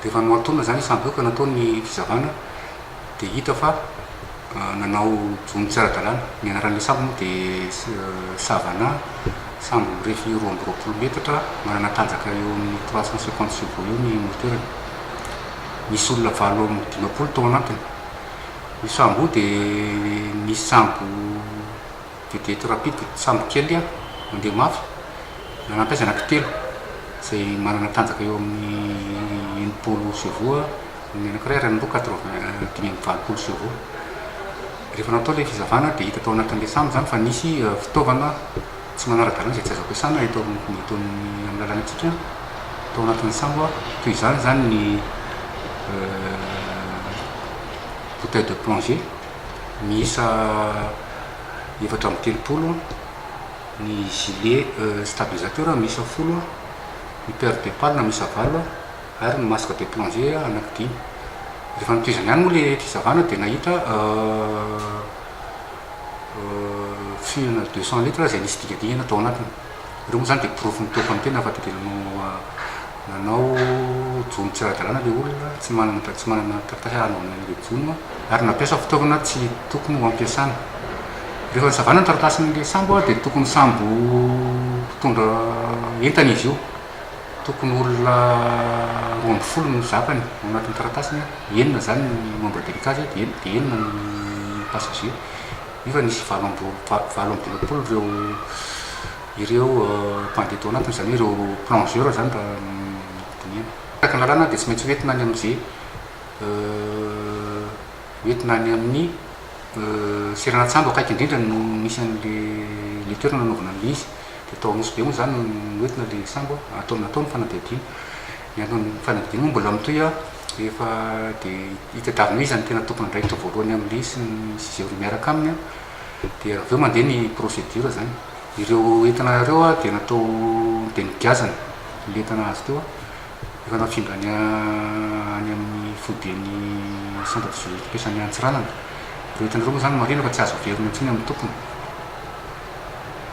Rehefa nohatonina izany io sambo io ka natao ny fizavana dia hita fa nanao jono tsy ara-dalàna. Ny anaran'ilay sambo moa dia Savana, sambo mirefy 22 metatra, manana tanjaka eo amin'ny 350 chevaux eo ny moteurany. Nisy olona 58 tao anatiny. Io sambo io dia nisy sambo vedette rapide, sambo kely mandeha mafy, nanampy azy anankitelo izay manana tanjaka eo amin'ny 60 chevaux ny anankiray ary ny roa quatre-vingt 85 chevaux. Rehefa natao ilay fizavana dia hita tao anatin'ilay sambo izany fa nisy fitaovana tsy manara-dalàna izay tsy azo ampiasana eto amin'ny eto amin'ny amin'ny lalanantsika tao anatin'ny sambo. Toy izany izany ny bouteille de plongée miisa 34, ny gilet stabilisateur miisa 10, ny paire de palme miisa valo ary ny masque de plongée anankidimy. Rehefa notohizana ihany moa ilay fizavana dia nahita fût-na 200 litres izay nisy dingadingana tao anatiny. Ireo moa izany dia porofo mitoaka amin'ny tena fa dia tena nanao jono tsy ara-dalàna ilay olona, tsy manana tsy manana taratasy hanaovana an'ilay jono ary nampiasa fitaovana tsy tokony ho ampiasana. Rehefa nisavana ny taratasin'ilay sambo dia tokony sambo mpitondra entana izy io. Tokony olona 12 no zakany ao anatin'ny taratasiny, enina izany ny membre d'équipage dia enina ny passager. Nefa nisy 58 ireo ireo mpandeha tao anatiny, izany hoe ireo plongeur izany raha ny dinihana. Araka ny lalàna dia tsy maintsy hoentina any amin'izay hoentina any amin'ny seranan-tsambo akaiky indrindra no misy an'ilay toerana nanaovana an'ilay izy. Dia tao Nosy Be moa izany no noentina ilay sambo, atao natao ny fanadihadiana. Ny anton'ny fanadihadiana moa mbola mitohy rehefa dia hitadiavina hoe iza no tena tompon'andraikitra voalohany amin'ilay izy sy ny sy izay miaraka aminy dia avy eo mandeha ny procédure izany. Ireo entana ireo dia natao dia nogiazana ilay entana azo teo, efa nafindra any any amin'ny foiben'ny centre de gestion any Antsiranana. Ireo entana ireo moa izany marihina fa tsy azo averina intsony amin'ny tompony.